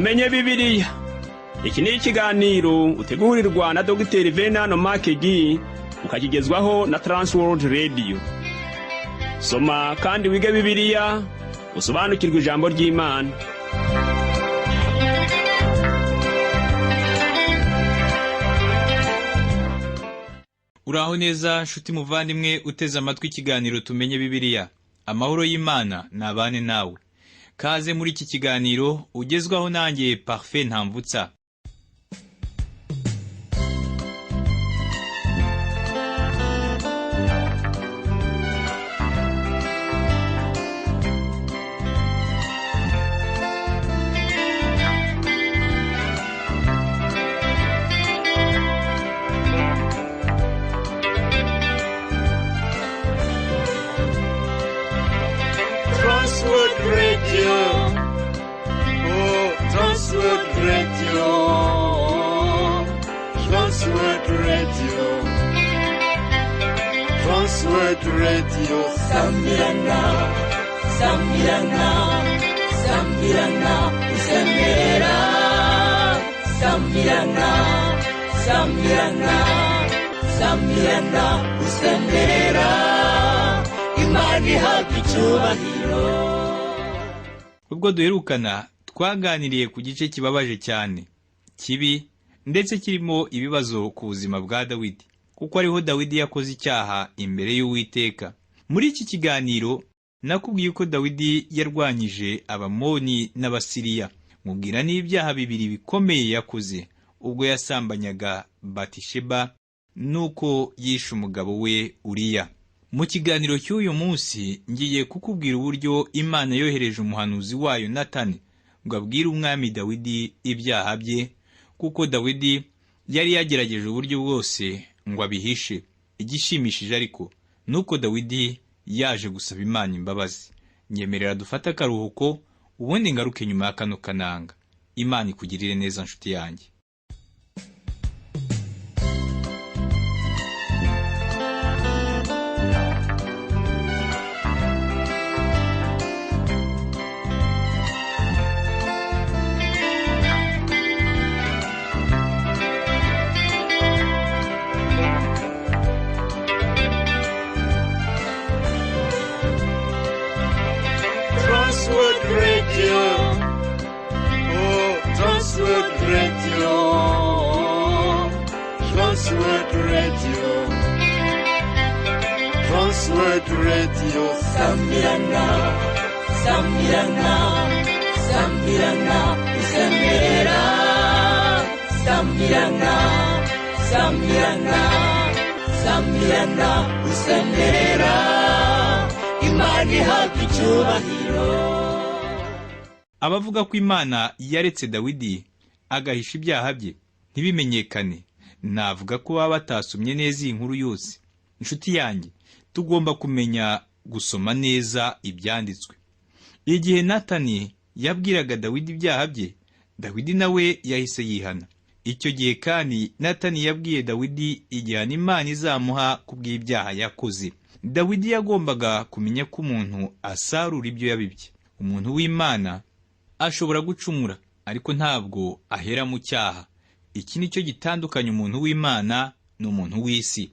Tumenye Bibiliya. Iki ni ikiganiro utegurirwa na Dogiteri Venano Makegi, ukakigezwaho na Transworld Radio. Soma kandi wige Bibiliya, usobanukirwe ijambo ry'Imana. Uraho neza nshuti muvandimwe uteze amatwi ikiganiro Tumenye Bibiliya. Amahoro y'Imana nabane nawe. Kaze muri iki kiganiro ugezwaho nanjye Parfait Ntamvutsa. Transworld Radio. Oh, Transworld Radio. Transworld Radio. Transworld Radio. Sambirana, sambirana, sambirana, isembera. Sambirana, sambirana, sambirana, isembera. Imana ihabwa icyubahiro. Ubwo duherukana twaganiriye ku gice kibabaje cyane, kibi ndetse kirimo ibibazo ku buzima bwa Dawidi, kuko ariho Dawidi yakoze icyaha imbere y'Uwiteka. Muri iki kiganiro nakubwiye uko Dawidi yarwanyije Abamoni n'Abasiriya, mubwira n'ibyaha bibiri bikomeye yakoze ubwo yasambanyaga Batisheba n'uko yishe umugabo we Uriya. Mu kiganiro cy'uyu munsi ngiye kukubwira uburyo Imana yohereje umuhanuzi wayo Natani ngo abwire umwami Dawidi ibyaha bye, kuko Dawidi yari yagerageje uburyo bwose ngo abihishe. Igishimishije ariko ni uko Dawidi yaje gusaba Imana imbabazi. Nyemerera dufate akaruhuko, ubundi ngaruke nyuma ya kano kananga. Imana ikugirire neza nshuti yanjye. Transworld Radio. Oh, Transworld Radio. Transworld Radio. Transworld Radio. Sambirana, sambirana, sambirana, isembera. Sambirana, sambirana, sambirana, isembera. Imana ihabwa icyubahiro. Abavuga ko Imana yaretse Dawidi agahisha ibyaha bye ntibimenyekane, navuga ko baba batasomye neza iyi nkuru yose. Inshuti yanjye, tugomba kumenya gusoma neza ibyanditswe. Igihe Natani yabwiraga Dawidi ibyaha bye, Dawidi nawe yahise yihana. Icyo gihe kandi Natani yabwiye Dawidi igihano Imana izamuha kubw'ibyaha yakoze. Dawidi yagombaga kumenya ko umuntu asarura ibyo yabibye. Umuntu w'Imana ashobora gucumura, ariko ntabwo ahera mu cyaha. Iki ni cyo gitandukanya umuntu w'Imana n'umuntu w'isi.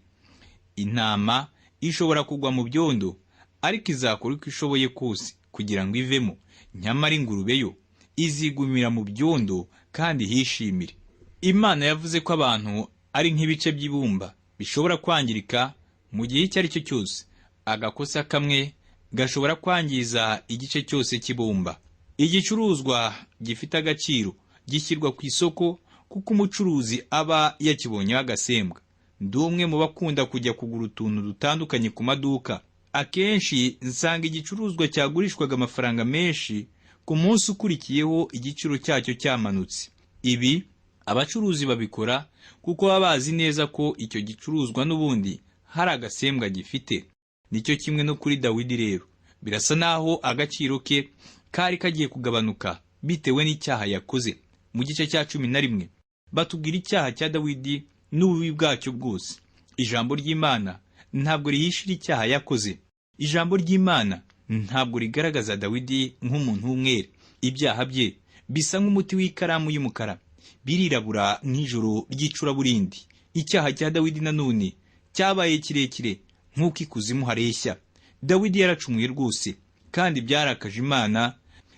Intama ishobora kugwa mu byondo, ariko izakora uko ishoboye kose kugira ngo ivemo. Nyamara ingurube yo izigumira mu byondo kandi ihishimire. Imana yavuze ko abantu ari nk'ibice by'ibumba bishobora kwangirika mu gihe icyo ari cyo cyose. Agakosa kamwe gashobora kwangiza igice cyose cy'ibumba. Igicuruzwa gifite agaciro gishyirwa ku isoko kuko umucuruzi aba yakibonyeho agasembwa. Ndi umwe mu bakunda kujya kugura utuntu dutandukanye ku maduka. Akenshi nsanga igicuruzwa cyagurishwaga amafaranga menshi, ku munsi ukurikiyeho igiciro cyacyo cyamanutse. Ibi abacuruzi babikora kuko baba bazi neza ko icyo gicuruzwa n'ubundi hari agasembwa gifite. Nicyo kimwe no kuri Dawidi rero. Birasa naho agaciro ke kari kagiye kugabanuka bitewe n'icyaha yakoze. Mu gice cya 11 batubwira icyaha cya Dawidi n'ububi bwacyo bwose. Ijambo ry'Imana ntabwo rihishira icyaha yakoze. Ijambo ry'Imana ntabwo rigaragaza Dawidi nk'umuntu w'umwere. Ibyaha bye Bisa nk'umuti w'ikaramu y'umukara, birirabura nk'ijoro ry'icuraburindi. Icyaha cya Dawidi nanone cyabaye kirekire nk'uko ikuzimu hareshya. Dawidi yaracumuye rwose, kandi byarakaje Imana,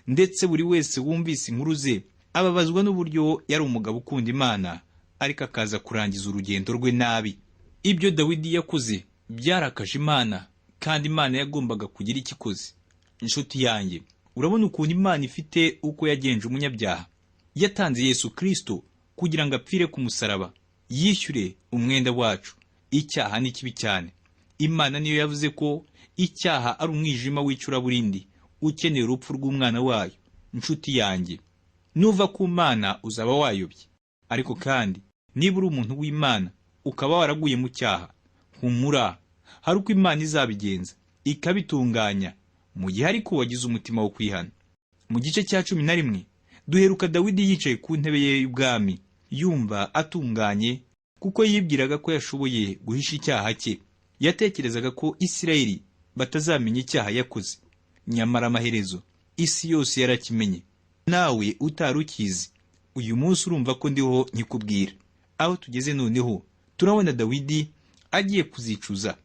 ndetse buri wese wumvise inkuru ze ababazwa n'uburyo yari umugabo ukunda Imana, ariko akaza kurangiza urugendo rwe nabi. Ibyo Dawidi yakoze byarakaje Imana, kandi Imana yagombaga kugira icyo ikoze. Inshuti yanjye, urabona ukuntu Imana ifite uko yagenje umunyabyaha. Yatanze Yesu Kristo kugira ngo apfire ku musaraba, yishyure umwenda wacu. Icyaha ni kibi cyane. Imana niyo yavuze ko icyaha ari umwijima w'icuraburindi ukeneye urupfu rw'umwana wayo. Inshuti yanjye, nuva ku Mana uzaba wayobye. Ariko kandi niba uri umuntu w'Imana ukaba waraguye mu cyaha, humura, hari uko Imana izabigenza ikabitunganya, mu gihe ariko wagize umutima wo kwihana. Mu gice cya 11 duheruka Dawidi yicaye ku ntebe ye y'ubwami, yumva atunganye, kuko yibwiraga ko yashoboye guhisha icyaha cye. Yatekerezaga ko Isirayeli batazamenya icyaha yakoze, nyamara amaherezo isi yose yarakimenye. Nawe utari ukizi, uyu munsi urumva ko ndiho nkikubwira. Aho tugeze noneho, turabona Dawidi agiye kuzicuza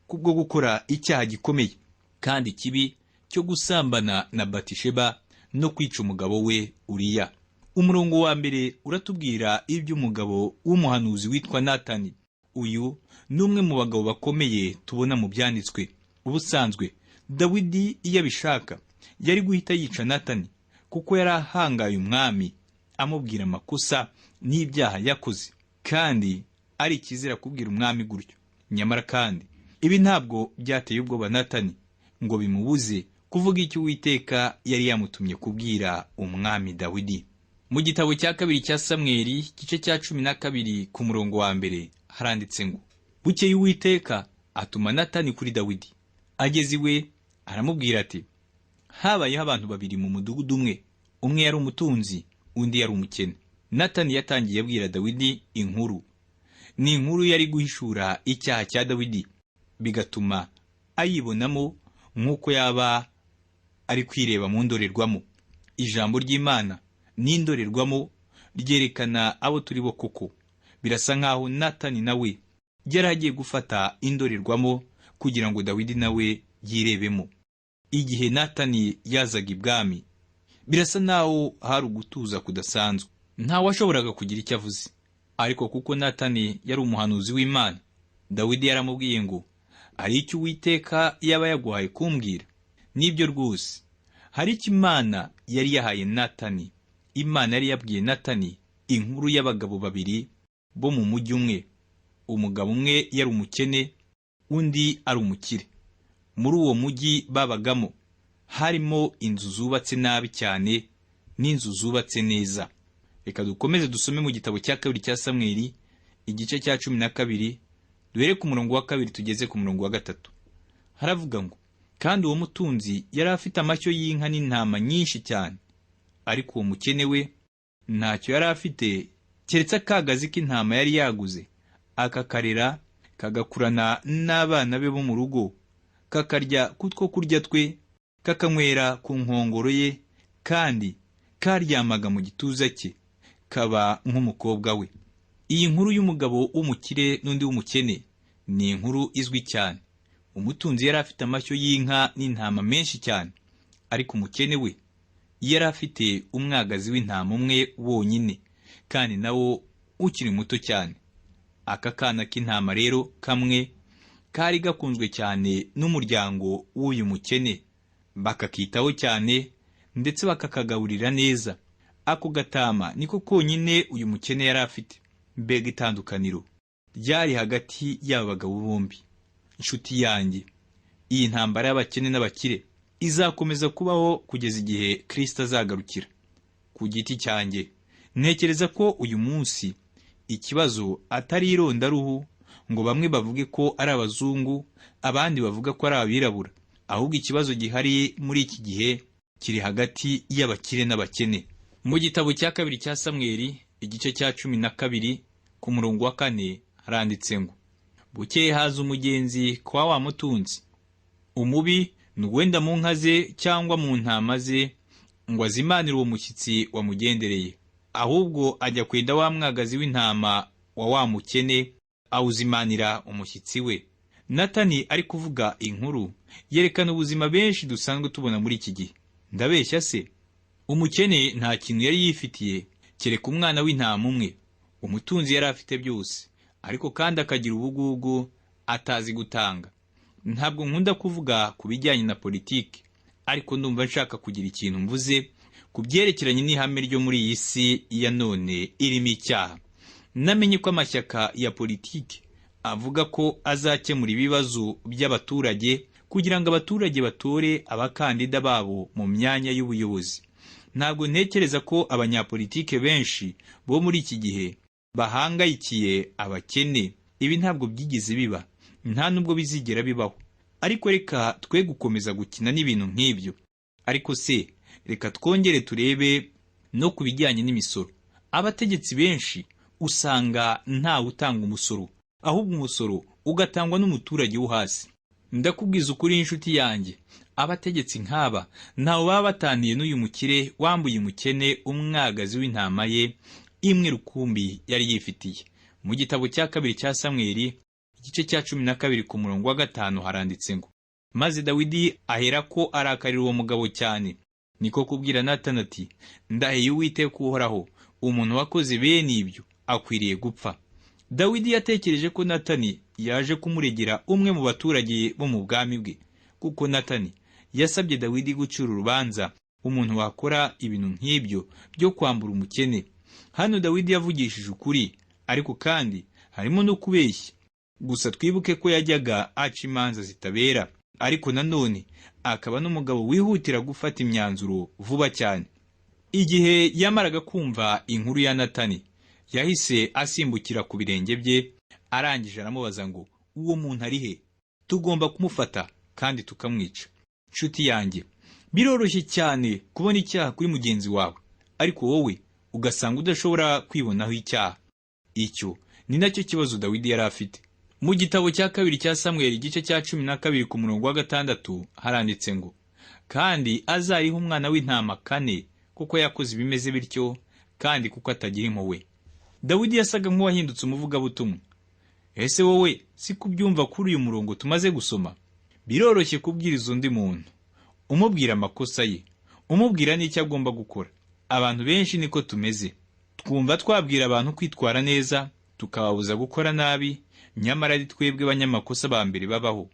kubwo gukora icyaha gikomeye kandi kibi cyo gusambana na Batisheba no kwica umugabo we Uriya. Umurongo wa mbere uratubwira iby'umugabo w'umuhanuzi witwa Natani. Uyu ni umwe mu bagabo bakomeye tubona mu byanditswe. Ubusanzwe Dawidi iyo abishaka yari guhita yica Natani, kuko yari ahangaye umwami amubwira amakosa n'ibyaha yakoze, kandi ari ikizira kubwira umwami gutyo. Nyamara kandi ibi ntabwo byateye ubwoba Natani ngo bimubuze kuvuga icyo Uwiteka yari yamutumye kubwira umwami Dawidi. Mu gitabo cya kabiri cya Samweli, igice cya 12, ku murongo wa mbere, haranditse ngo: "Bukeye Uwiteka atuma Natani kuri Dawidi. Ageze iwe aramubwira ati: 'Habayeho abantu babiri mu mudugudu umwe, umwe yari umutunzi, undi yari umukene.'" Natani yatangiye abwira Dawidi inkuru. Ni inkuru yari guhishura icyaha cya Dawidi, bigatuma ayibonamo nk'uko yaba ari kwireba mu ndorerwamo. Ijambo ry'Imana n'indorerwamo ryerekana abo turi bo koko. Birasa nk'aho Natani nawe yari agiye gufata indorerwamo kugira ngo Dawidi nawe yirebemo. Igihe Natani yazaga ibwami, birasa naho hari ugutuza kudasanzwe, ntawashoboraga kugira icyo avuze. Ariko kuko Natani yari umuhanuzi w'Imana, Dawidi yaramubwiye ngo: "Hari icyo Uwiteka yaba yaguhaye kumbwira?" Nibyo rwose, hari icyo Imana yari yahaye Natani. Imana yari yabwiye Natani inkuru y'abagabo babiri bo mu mujyi umwe. Umugabo umwe yari umukene, undi ari umukire. Muri uwo mujyi babagamo harimo inzu zubatse nabi cyane n'inzu zubatse neza. Reka dukomeze dusome mu gitabo cya kabiri cya Samweli, igice cya 12, duhere ku murongo wa kabiri tugeze ku murongo wa gatatu. Haravuga ngo: "Kandi uwo mutunzi yari afite amashyo y'inka n'intama nyinshi cyane, ariko uwo mukene we ntacyo yari afite keretse akagazi k'intama yari yaguze, akakarera kagakurana n'abana be bo mu rugo, kakarya kutwo kurya twe, kakanywera ku nkongoro ye, kandi karyamaga mu gituza cye, kaba nk'umukobwa we." Iyi nkuru y'umugabo w'umukire n'undi w'umukene ni inkuru izwi cyane. Umutunzi yari afite amashyo y'inka n'intama menshi cyane, ariko umukene we yari afite umwagazi w'intama umwe wonyine, kandi nawo ukiri muto cyane. Aka kana k'intama rero kamwe kari gakunzwe cyane n'umuryango w'uyu mukene, bakakitaho cyane ndetse bakakagaburira neza. Ako gatama niko konyine uyu mukene yari afite. Mbega itandukaniro ryari hagati y'aba bagabo bombi! Inshuti yanjye, iyi ntambara y'abakene n'abakire izakomeza kubaho kugeza igihe Kristo azagarukira. Ku giti cyanjye, ntekereza ko uyu munsi ikibazo atari irondaruhu, ngo bamwe bavuge ko ari abazungu, abandi bavuga ko ari abirabura. Ahubwo ikibazo gihari muri iki gihe kiri hagati y'abakire n'abakene. Mu gitabo cya kabiri cya Samweli, igice cya 12, ku murongo wa kane, haranditse ngo: "Bukeye haza umugenzi kwa wa mutunzi. Umubi ni uwenda mu nka ze cyangwa mu ntama ze ngo azimanire uwo mushyitsi wamugendereye, ahubwo ajya kwenda wa mwagazi w'intama wa wa mukene, awuzimanira umushyitsi we. Natani ari kuvuga inkuru yerekana ubuzima benshi dusanzwe tubona muri iki gihe. Ndabeshya se? Umukene nta kintu yari yifitiye kereka umwana w'intama umwe. Umutunzi yari afite byose, ariko kandi akagira ubugugu, atazi gutanga. Ntabwo nkunda kuvuga ku bijyanye na politiki, ariko ndumva nshaka kugira ikintu mvuze ku byerekeranye n'ihame ryo muri iyi si ya none irimo icyaha. Namenye ko amashyaka ya politiki avuga ko azakemura ibibazo by'abaturage kugira ngo abaturage batore abakandida babo mu myanya y'ubuyobozi. Ntabwo ntekereza ko abanyapolitike benshi bo muri iki gihe bahangayikiye abakene. Ibi ntabwo byigeze biba, nta nubwo bizigera bibaho. Ariko reka twe gukomeza gukina n'ibintu nk'ibyo. Ariko se reka twongere turebe no ku bijyanye n'imisoro. Abategetsi benshi usanga ntawe utanga umusoro, ahubwo umusoro ugatangwa n'umuturage wo hasi. Ndakubwiza ukuri, inshuti yanjye, abategetsi nk'aba ntawe baba bataniye n'uyu mukire wambuye umukene umwagazi w'intama ye imwe rukumbi yari yifitiye. Mu gitabo cya kabiri cya Samweli, igice cya 12 ku murongo wa 5, haranditse ngo: "Maze Dawidi aherako arakarira uwo mugabo cyane, niko kubwira Natani ati: 'Ndahiye Uwiteka uhoraho, umuntu wakoze bene ibyo akwiriye gupfa.'" Dawidi yatekereje ko Natani yaje kumuregera umwe mu baturage bo mu bwami bwe, kuko Natani yasabye Dawidi gucira urubanza umuntu wakora ibintu nk'ibyo byo kwambura umukene. Hano Dawidi yavugishije ukuri, ariko kandi harimo no kubeshya. Gusa twibuke ko yajyaga aca imanza zitabera, ariko nanone akaba n'umugabo wihutira gufata imyanzuro vuba cyane. Igihe yamaraga kumva inkuru ya Natani, yahise asimbukira ku birenge bye, arangije aramubaza ngo: "Uwo muntu ari he? Tugomba kumufata kandi tukamwica." Nshuti yanjye, biroroshye cyane kubona icyaha kuri mugenzi wawe, ariko wowe ugasanga udashobora kwibonaho icyaha. Icyo ni nacyo kibazo Dawidi yari afite. Mu gitabo cya kabiri cya Samweli, igice cya 12 ku murongo wa 6, haranditse ngo: "Kandi azarihe umwana w'intama kane, kuko yakoze ibimeze bityo, kandi kuko atagira impuhwe." Dawidi yasaga nk'uwahindutse umuvugabutumwa. Ese wowe si kubyumva kuri uyu murongo tumaze gusoma? Biroroshye kubwiriza undi muntu, umubwira amakosa ye, umubwira n'icyo agomba gukora. Abantu benshi niko tumeze, twumva twabwira abantu kwitwara neza, tukababuza gukora nabi, nyamara ari twebwe banyamakosa ba mbere babaho.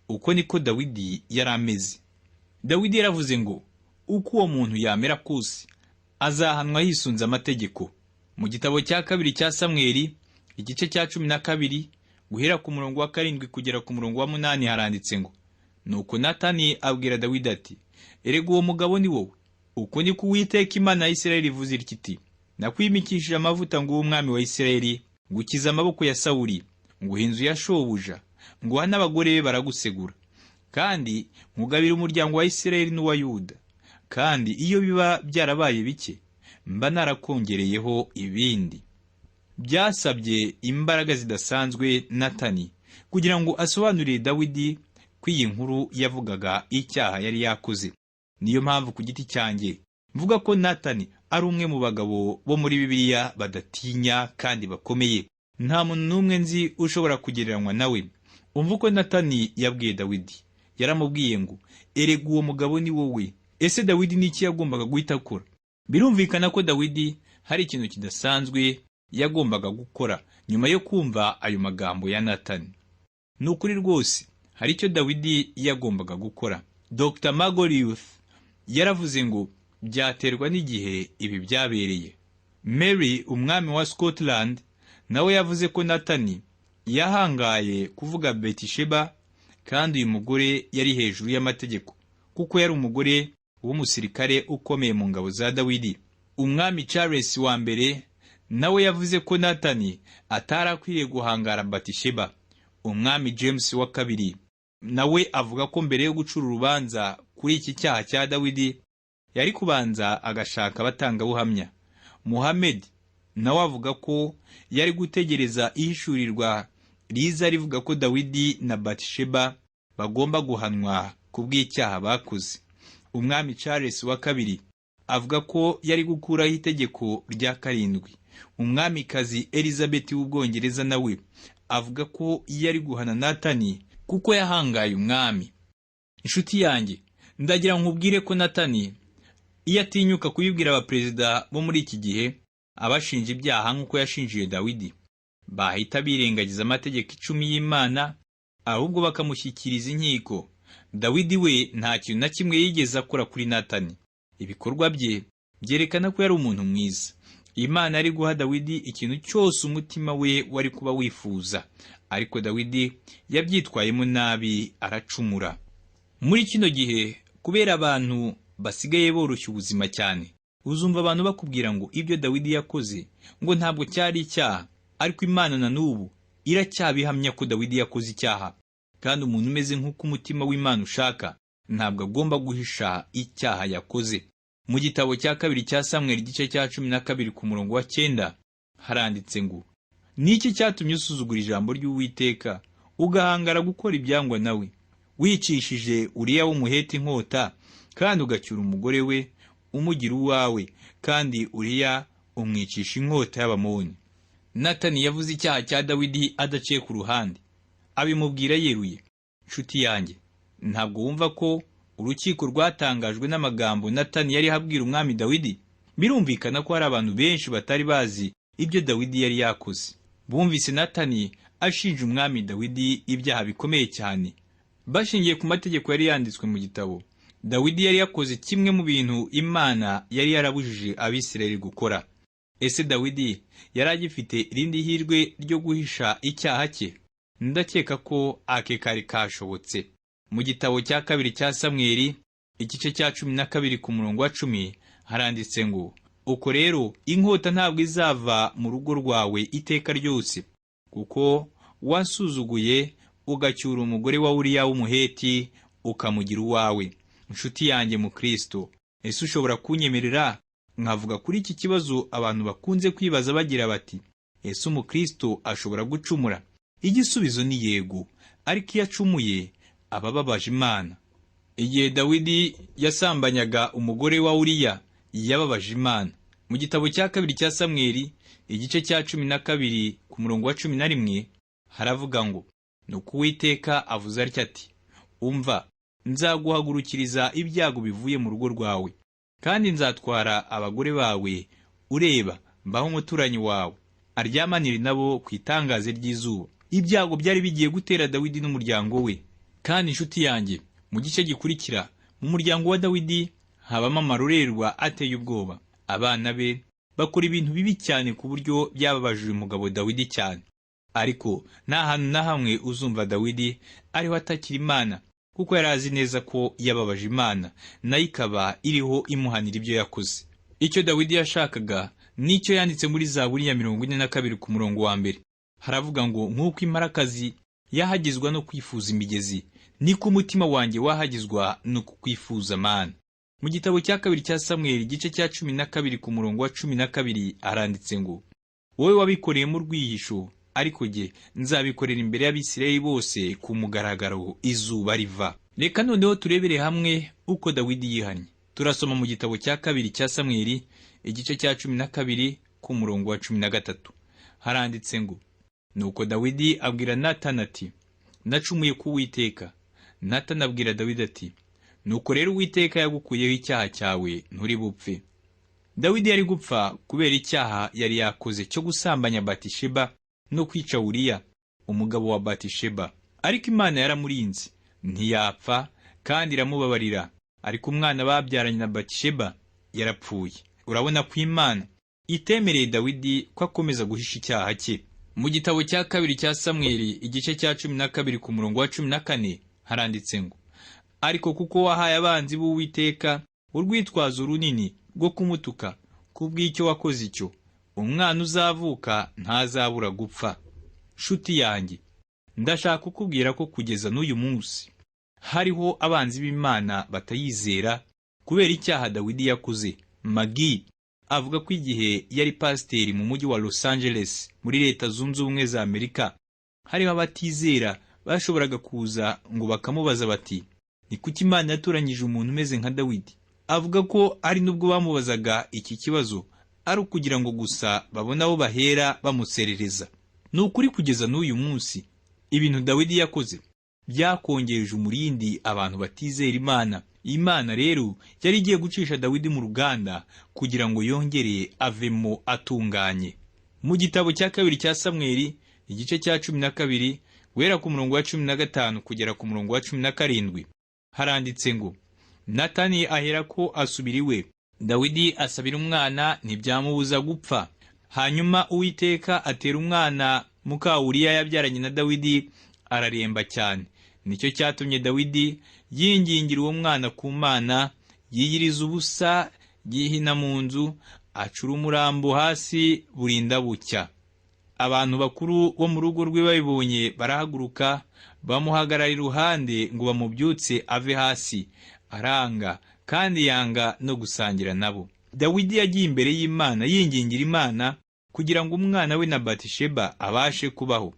Uko niko Dawidi yari ameze. Dawidi yaravuze ngo: "Uko uwo muntu yamera kose, azahanwa yisunze amategeko." Mu gitabo cya kabiri cya Samweli, igice cya 12, guhera ku murongo wa 7 kugera ku murongo wa 8, haranditse ngo: "Nuko Natani abwira Dawidi ati: 'Erega uwo mugabo ni wowe! Uko niko Uwiteka Imana ya Isirayeli ivuze itya iti: Nakwimikishije amavuta ngo ube umwami wa Isirayeli, ngukiza amaboko ya Sawuli, nguha inzu ya shobuja, nguha n'abagore be baragusegura, kandi nkugabira umuryango wa Isirayeli n'uwa Yuda. Kandi iyo biba byarabaye bike, mba narakongereyeho ibindi.'" Byasabye imbaraga zidasanzwe Natani kugira ngo asobanurire Dawidi ko iyi nkuru yavugaga icyaha yari yakoze. Niyo mpamvu ku giti cyanjye mvuga ko Natani ari umwe mu bagabo bo muri Bibiliya badatinya kandi bakomeye. Nta muntu n'umwe nzi ushobora kugereranywa nawe. Umva uko Natani yabwiye Dawidi. Yaramubwiye ngo: "Erega uwo mugabo ni wowe." Ese Dawidi ni iki yagombaga guhita akora? Birumvikana ko Dawidi hari ikintu kidasanzwe yagombaga gukora nyuma yo kumva ayo magambo ya Natani. Ni ukuri rwose hari icyo Dawidi yagombaga gukora. Dr Magoriuth yaravuze ngo: "Byaterwa n'igihe ibi byabereye." Mary, umwami wa Scotland, nawe yavuze ko Natani yahangaye kuvuga Betisheba, kandi uyu mugore yari hejuru y'amategeko kuko yari umugore w'umusirikare ukomeye mu ngabo za Dawidi. Umwami Charles wa mbere nawe yavuze ko Natani atari akwiriye guhangara Batisheba. Umwami James wa kabiri nawe avuga ko mbere yo gucura urubanza kuri iki cyaha cya Dawidi, yari kubanza agashaka abatangabuhamya. Muhammed nawe avuga ko yari gutegereza ihishurirwa riza rivuga ko Dawidi na Batisheba bagomba guhanwa ku bw'icyaha bakoze. Umwami Charles wa kabiri Avuga ko yari gukuraho itegeko rya karindwi. Umwamikazi Elizabeth w'Ubwongereza nawe avuga ko yari guhana Natani kuko yahangaye umwami. Inshuti yanjye, ndagira nkubwire ko Natani iyo atinyuka kubibwira abaperezida bo muri iki gihe abashinja ibyaha nk'uko yashinjiye Dawidi, bahita birengagiza amategeko 10 y'Imana, ahubwo bakamushyikiriza inkiko. Dawidi we nta kintu na kimwe yigeze akora kuri Natani. Ibikorwa bye byerekana ko yari umuntu mwiza. Imana yari guha Dawidi ikintu cyose umutima we wari kuba wifuza, ariko Dawidi yabyitwayemo nabi aracumura. Muri kino gihe, kubera abantu basigaye boroshya ubuzima cyane, uzumva abantu bakubwira ngo ibyo Dawidi yakoze ngo ntabwo cyari icyaha, ariko Imana na n'ubu iracyabihamya ko Dawidi yakoze icyaha. Kandi umuntu umeze nk'uko umutima w'Imana ushaka ntabwo agomba guhisha icyaha yakoze. Mu gitabo cya kabiri cya Samweli igice cya 12 ku murongo wa 9 haranditse ngo: Niki cyatumye usuzugura ijambo ry'Uwiteka, ugahangara gukora ibyangwa nawe, wicishije Uriya w'Umuheti inkota, kandi ugacyura umugore we umugira uwawe, kandi Uriya umwicisha inkota y'Abamoni? Natani yavuze icyaha cya Dawidi adaciye ku ruhande, abimubwira yeruye. Nshuti yanjye, ntabwo wumva ko urukiko rwatangajwe n'amagambo Natani yari abwira umwami Dawidi? Birumvikana ko hari abantu benshi batari bazi ibyo Dawidi yari yakoze. Bumvise Natani ashinja umwami Dawidi ibyaha bikomeye cyane bashingiye ku mategeko yari yanditswe mu gitabo. Dawidi yari yakoze kimwe mu bintu Imana yari yarabujije Abisirayeli gukora. Ese Dawidi yari agifite irindi hirwe ryo guhisha icyaha cye? Ndakeka ko ake kari kashobotse. Mu gitabo cya kabiri cya Samweli igice cya 12 ku murongo wa 10 haranditse ngo: Uko rero inkota ntabwo izava mu rugo rwawe iteka ryose, kuko wasuzuguye ugacyura umugore wa Uriya w'Umuheti ukamugira uwawe. Inshuti yanjye mu Kristo, ese ushobora kunyemerera nkavuga kuri iki kibazo abantu bakunze kwibaza bagira bati: ese umukristo ashobora gucumura? Igisubizo ni yego, ariko iyo acumuye aba ababaje Imana. Igihe Dawidi yasambanyaga umugore wa Uriya, yababaje Imana. Mu gitabo cya kabiri cya Samweli igice cya 12 ku murongo wa 11 haravuga ngo: Nuko Uwiteka avuze atya ati: Umva, nzaguhagurukiriza ibyago bivuye mu rugo rwawe, kandi nzatwara abagore bawe ureba, mbaho umuturanyi wawe aryamanire nabo ku itangaze ry'izuba. Ibyago byari bigiye gutera Dawidi n'umuryango we. Kandi inshuti yanjye, mu gice gikurikira mu muryango wa Dawidi habamo amarorerwa ateye ubwoba. Abana be bakora ibintu bibi cyane ku buryo byababaje uyu mugabo Dawidi cyane. Ariko nta hantu na hamwe uzumva Dawidi ariho atakira Imana, kuko yari azi neza ko yababaje Imana, nayo ikaba iriho imuhanira ibyo yakoze. Icyo Dawidi yashakaga nicyo yanditse muri Zaburi ya 42 ku murongo wa 1. Haravuga ngo: nk'uko imparakazi yahagizwa no kwifuza imigezi, niko umutima wanjye wahagizwa no kukwifuza Mana. Mu gitabo cya kabiri cya Samweli igice cya 12 ku murongo wa 12 haranditse ngo: Wowe wabikoreyemo urwihisho, ariko jye nzabikorera imbere y'Abisirayeli bose ku mugaragaro izuba riva. Reka noneho turebere hamwe uko Dawidi yihannye. Turasoma mu gitabo cya kabiri cya Samweli igice cya 12 ku murongo wa 13. Haranditse ngo: Nuko Dawidi abwira Natani ati: Nacumuye ku Uwiteka. Natani abwira Dawidi ati: Nuko rero Uwiteka yagukuyeho icyaha cyawe, nturi bupfe. Dawidi yari gupfa kubera icyaha yari yakoze cyo gusambanya Batisheba no kwica Uriya, umugabo wa Batisheba. Ariko Imana yaramurinze, ntiyapfa kandi iramubabarira. Ariko umwana babyaranye na Batisheba yarapfuye. Urabona ko Imana itemereye Dawidi ko akomeza guhisha icyaha cye. Mu gitabo cya kabiri cya Samweli igice cya 12 ku murongo wa 14 haranditse ngo: Ariko kuko wahaye abanzi b'Uwiteka urwitwazo runini rwo kumutuka kubw'icyo wakoze icyo, umwana uzavuka ntazabura gupfa. Nshuti yanjye, ndashaka kukubwira ko kugeza n'uyu munsi hariho abanzi b'Imana batayizera kubera icyaha Dawidi yakoze. Magi avuga ko igihe yari pasiteri mu mujyi wa Los Angeles muri Leta Zunze Ubumwe za Amerika, hariho abatizera bashoboraga kuza ngo bakamubaza bati: Ni kuki Imana yatoranyije umuntu umeze nka Dawidi? Avuga ko ari nubwo bamubazaga iki kibazo ari ukugira ngo gusa babone aho bahera bamuserereza. Ni ukuri kugeza n'uyu munsi ibintu Dawidi yakoze byakongereje umurindi abantu batizera Imana. Imana rero yari igiye gucisha Dawidi mu ruganda kugira ngo yongere avemo atunganye. Mu gitabo cya kabiri cya Samweli, igice cya 12, guhera ku murongo wa 15 kugera ku murongo wa 17, haranditse ngo: Natani aherako asubira iwe. Dawidi asabira umwana ntibyamubuza gupfa. Hanyuma Uwiteka atera umwana muka Uriya yabyaranye na Dawidi, araremba cyane. Nicyo cyatumye Dawidi yingingira uwo mwana ku Mana, yiyiriza ubusa, yihina mu nzu, acura umurambo hasi burinda bucya. Abantu bakuru bo mu rugo rwe babibonye barahaguruka, bamuhagarara iruhande ngo bamubyutse ave hasi, aranga kandi yanga no gusangira nabo. Dawidi yagiye imbere y'Imana yingingira Imana kugira ngo umwana we na Batisheba abashe kubaho,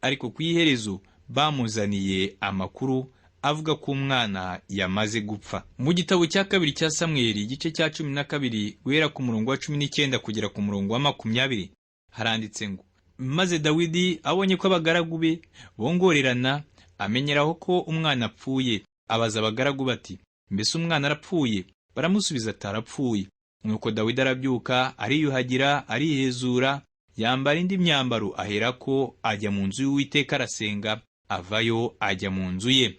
ariko ku iherezo bamuzaniye amakuru avuga ko umwana yamaze gupfa. Mu gitabo cya kabiri cya Samweli, igice cya 12, guhera ku murongo wa 19 kugera ku murongo wa 20, haranditse ngo: Maze Dawidi abonye ko abagaragu be bongorerana, amenyeraho ko umwana apfuye, abaza abagaragu bati: Mbese umwana arapfuye? Baramusubiza ati: Arapfuye. Nuko Dawidi arabyuka, ariyuhagira, arihezura, yambara indi myambaro, aherako ajya mu nzu y'Uwiteka arasenga, avayo ajya mu nzu ye.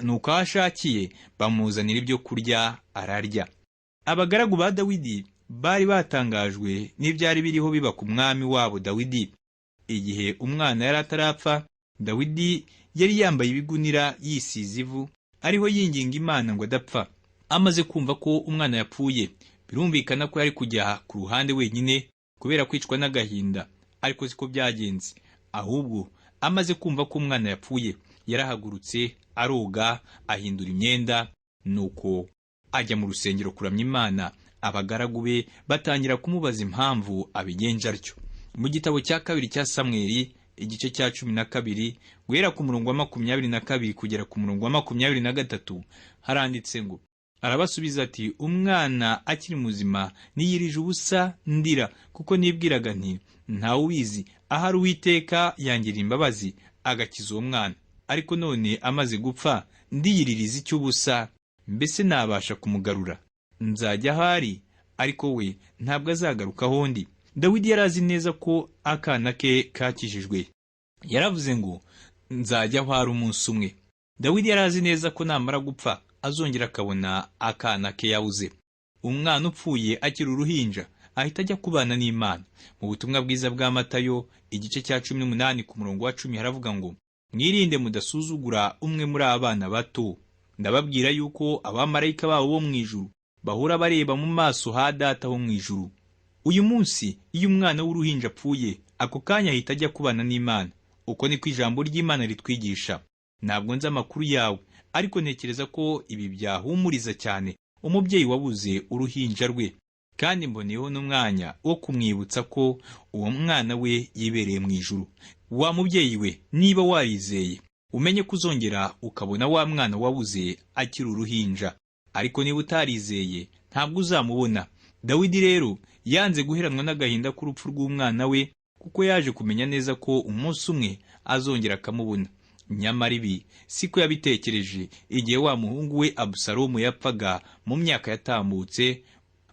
Nuko aho ashakiye bamuzanira ibyo kurya ararya. Abagaragu ba Dawidi bari batangajwe n'ibyari biriho biba ku mwami wabo Dawidi. Igihe umwana yari atarapfa, Dawidi yari yambaye ibigunira, yisize ivu, ariho yinginga Imana ngo adapfa. Amaze kumva ko umwana yapfuye, birumvikana ko yari kujya ku ruhande wenyine kubera kwicwa n'agahinda, ariko siko byagenze. Ahubwo amaze kumva ko umwana yapfuye, yarahagurutse, aroga, ahindura imyenda, nuko ajya mu rusengero kuramya Imana. Abagaragu be batangira kumubaza impamvu abigenje atyo. Mu gitabo cya kabiri cya Samweli, igice cya 12, guhera ku murongo wa 22 kugera ku murongo wa 23, haranditse ngo: Arabasubiza ati: Umwana akiri muzima niyirije ubusa ndira, kuko nibwiraga nti: Ntawe ubizi, ahari Uwiteka yangirira imbabazi agakiza uwo mwana. Ariko none amaze gupfa ndiyiririza icy'ubusa, mbese nabasha kumugarura? Nzajya aho ari, ariko we ntabwo azagaruka aho ndi. Dawidi yari azi neza ko akana ke kakijijwe. Yaravuze ngo: Nzajya aho ari umunsi umwe. Dawidi yari azi neza ko namara gupfa azongera akabona akana ke yabuze. Umwana upfuye akiri uruhinja ahita ajya kubana n'Imana. Mu butumwa bwiza bwa Matayo, igice cya 18, ku murongo wa 10, haravuga ngo: Mwirinde mudasuzugura umwe muri abana bato. Ndababwira yuko abamarayika babo bo mu ijuru bahora bareba mu maso ha Data ho mu ijuru. Uyu munsi iyo umwana w'uruhinja apfuye, ako kanya ahita ajya kubana n'Imana. Uko niko ijambo ry'Imana ritwigisha. Ntabwo nzi amakuru yawe, ariko ntekereza ko ibi byahumuriza cyane umubyeyi wabuze uruhinja rwe, kandi mboneyeho n'umwanya wo kumwibutsa ko uwo mwana we yibereye mu ijuru. Wa mubyeyi we, niba warizeye, umenye ko uzongera ukabona wa mwana wabuze akiri uruhinja, ariko niba utarizeye ntabwo uzamubona. Dawidi rero yanze guheranwa n'agahinda k'urupfu rw'umwana we, kuko yaje kumenya neza ko umunsi umwe azongera akamubona. Nyamara ibi siko yabitekereje igihe wa muhungu we Abusalomu yapfaga mu myaka yatambutse,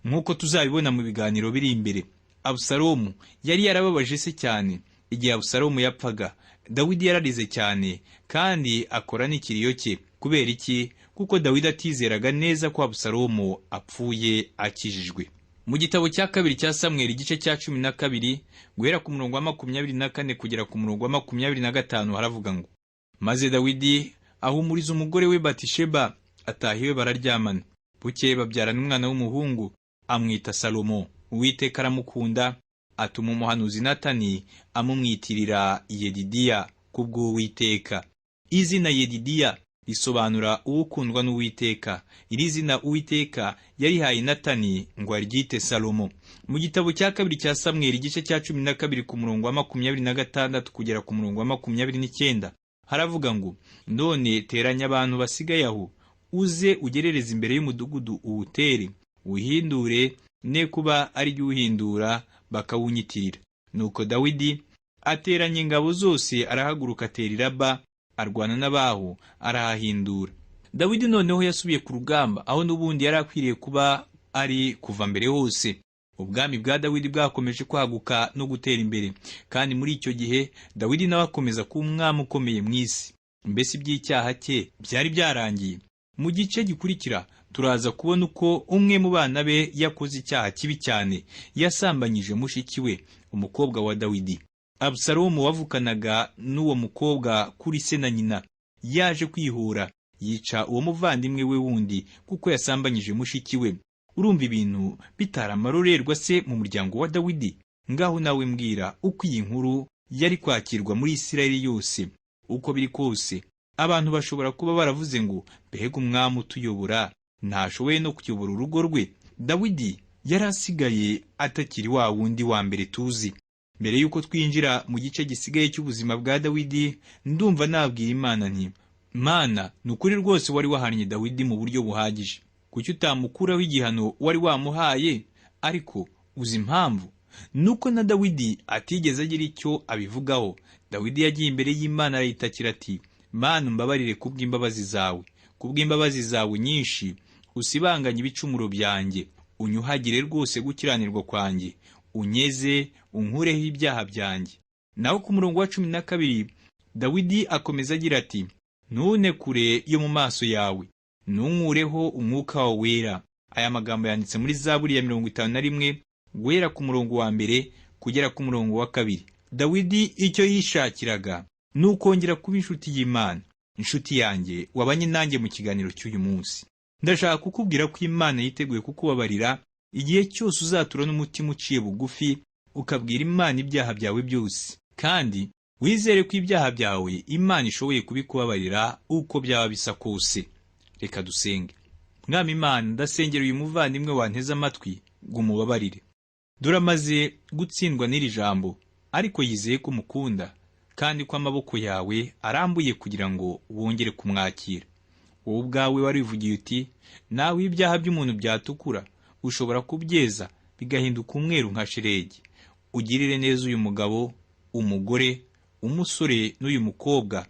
nk'uko tuzabibona mu biganiro biri imbere. Abusalomu yari yarababaje se cyane. Igihe Abusalomu yapfaga, Dawidi yararize cyane kandi akora n'ikiriyo cye. Kubera iki? Kuko Dawidi atizeraga neza ko Abusalomu apfuye akijijwe. Mu gitabo cya kabiri cya Samweli, igice cya 12, guhera ku murongo wa 24 kugera ku murongo wa 25, haravuga ngo: Maze Dawidi ahumuriza umugore we Batisheba, ataha iwe bararyamana. Bukeye babyarana umwana w'umuhungu, amwita Salomo. Uwiteka aramukunda, atuma umuhanuzi Natani amumwitirira Yedidiya kubw'Uwiteka. Izina Yedidiya risobanura uwukundwa n'Uwiteka. Iri zina Uwiteka yarihaye Natani ngo aryite Salomo. Mu gitabo cya kabiri cya Samweli, igice cya 12, ku murongo wa 26 kugera ku murongo wa 29, haravuga ngo: None teranya abantu basigaye aho, Uze ugerereze imbere y'umudugudu uwutere, uwuhindure, ne kuba ari jye uwuhindura bakawunyitirira." Nuko Dawidi ateranya ingabo zose, arahaguruka atera i Raba, arwana n'abaho, arahahindura. Dawidi noneho yasubiye ku rugamba aho n'ubundi yari akwiriye kuba ari kuva mbere hose. Ubwami bwa Dawidi bwakomeje kwaguka no gutera imbere, kandi muri icyo gihe Dawidi nawe akomeza kuba umwami ukomeye mu isi. Mbese iby'icyaha cye byari byarangiye? Mu gice gikurikira turaza kubona uko umwe mu bana be yakoze icyaha kibi cyane. Yasambanyije mushiki we, umukobwa wa Dawidi. Abusalomu wavukanaga n'uwo mukobwa kuri se na nyina, yaje kwihora yica uwo muvandimwe we wundi kuko yasambanyije mushiki we. Urumva ibintu bitari amarorerwa se mu muryango wa Dawidi? Ngaho nawe mbwira uko iyi nkuru yari kwakirwa muri Isirayeli yose. Uko biri kose, abantu bashobora kuba baravuze ngo: "Mbega umwami utuyobora, ntashoboye no kuyobora urugo rwe." Dawidi yari asigaye atakiri wa wundi wa mbere tuzi. Mbere y'uko twinjira mu gice gisigaye cy'ubuzima bwa Dawidi, ndumva nabwira Imana nti: "Mana, ni ukuri rwose wari wahannye Dawidi mu buryo buhagije. Kuki utamukuraho igihano wari wamuhaye?" Ariko uzi impamvu? Nuko na Dawidi atigeze agira icyo abivugaho. Dawidi yagiye imbere y'Imana arayitakira ati: "Mana, umbabarire kubw'imbabazi zawe, kubw'imbabazi zawe nyinshi usibanganye ibicumuro byanjye, unyuhagire rwose gukiranirwa kwanjye, unyeze unkureho ibyaha byanjye." Naho ku murongo wa 12, Dawidi akomeza agira ati: "Ntune kure yo mu maso yawe, ntunkureho umwuka wawe wera." Aya magambo yanditse muri Zaburi ya 51, guhera ku murongo wa 1 kugera ku murongo wa 2. Dawidi icyo yishakiraga ni ukongera kuba inshuti y'Imana. Inshuti yanjye wabanye nanjye mu kiganiro cy'uyu munsi, ndashaka kukubwira ko Imana yiteguye kukubabarira igihe cyose uzatura n'umutima uciye bugufi, ukabwira Imana ibyaha byawe byose, kandi wizere ko ibyaha byawe Imana ishoboye kubikubabarira uko byaba bisa kose. Reka dusenge. Mwami Imana, ndasengera uyu muvandimwe wanteze amatwi ngo umubabarire. Dore amaze gutsindwa n'iri jambo, ariko yizeye ko umukunda kandi ko amaboko yawe arambuye kugira ngo wongere kumwakira. Wowe ubwawe warivugiye uti: "Nawe ibyaha by'umuntu byatukura, ushobora kubyeza bigahinduka umweru nka shelegi." Ugirire neza uyu mugabo, umugore, umusore n'uyu mukobwa,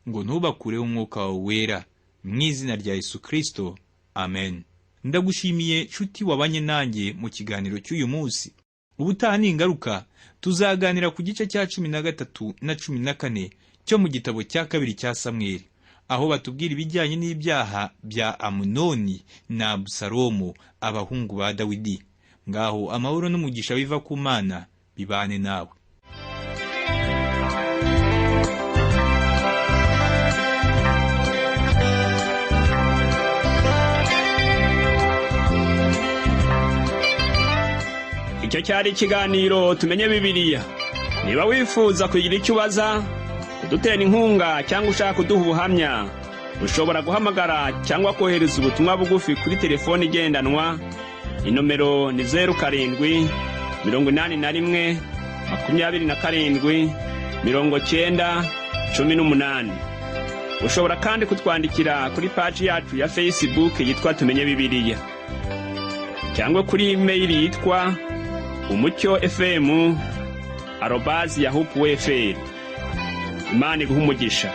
ngo ntubakureho umwuka wawe wera. Mu izina rya Yesu Kristo, amen. Ndagushimiye nshuti wabanye nanjye mu kiganiro cy'uyu munsi. Ubutaha ni ingaruka tuzaganira ku gice cya 13 na 14 cyo mu gitabo cya kabiri cya Samweli, aho batubwira ibijyanye n'ibyaha bya Amunoni na Abusalomu, abahungu ba Dawidi. Ngaho amahoro n'umugisha biva ku Mana bibane nawe. Icyo cyari ikiganiro Tumenye Bibiliya. Niba wifuza kugira icyo ubaza, kudutera inkunga cyangwa ushaka kuduha ubuhamya, ushobora guhamagara cyangwa kohereza ubutumwa bugufi kuri telefoni igendanwa. Inomero ni 0781 27 90 18. Ushobora kandi kutwandikira kuri paji yacu ya Facebook yitwa Tumenye Bibiliya, cyangwa kuri imeyili yitwa umucyofm@yahoo.fr. Imana iguhe umugisha.